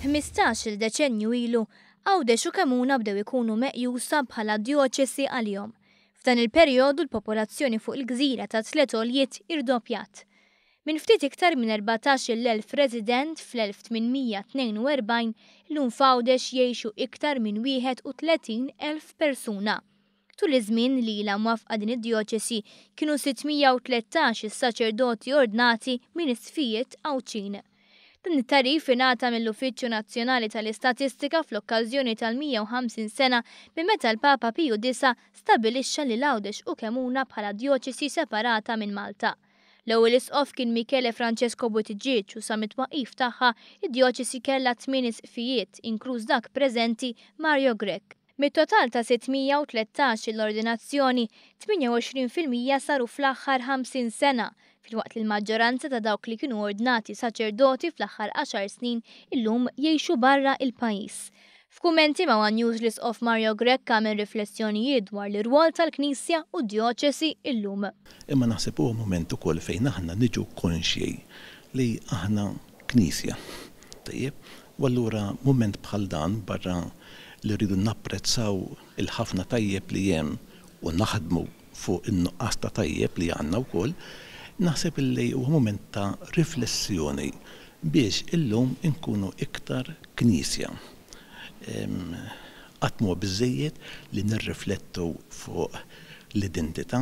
15-il deċennju ilu, Għawdex u Kemmuna bdew ikunu meqjusa bħala djoċesi għalihom. F'dan il-perjodu l-popolazzjoni fuq il-gżira ta' tliet għoljiet irdoppjat. Minn ftit iktar minn 14,000 resident fl-1842, illum f'Għawdex jgħixu iktar minn 31,000 persuna. Tul iż-żmien li ilha mwaffqa din id-djoċesi kienu 613 is-saċerdoti ordnati minn isqfijiet Għawdxin. Dan it-tagħrif ingħata mill-Uffiċċju Nazzjonali tal-Istatistika fl-okkażjoni tal-150 sena minn meta l-Papa Piju Disa' stabilixxa lil Għawdex u Kemmuna bħala djoċesi separata minn Malta. L-ewwel isqof kien Michele Francesco Buttigieg u sa mit-twaqqif tagħha id-djoċesi kellha tmien isqfijiet, inkluż dak preżenti Mario Grech. Mit-total ta' 613 il-ordinazzjoni, 28% saru fl-aħħar 50 sena, filwaqt li l-maġġoranza ta' dawk li kienu ordnati saċerdoti fl-aħħar 10 snin illum jgħixu barra il-pajjiż. F'kummenti ma' One News, l-Isqof Mario Grech għamel riflessjonijiet dwar l-irwol tal-Knisja u d-djoċesi illum. Imma naħseb huwa mument ukoll fejn aħna niġu konxji li aħna Knisja. Tajjeb, u allura mument bħal dan, barra li rridu napprezzaw il-ħafna tajjeb li hemm u naħdmu fuq in-nuqqas ta' tajjeb li għandna wkoll, naħseb li huwa mument ta' riflessjoni biex illum inkunu iktar Knisja. Qatt m'huwa biżżejjed li nirriflettu fuq l-identità.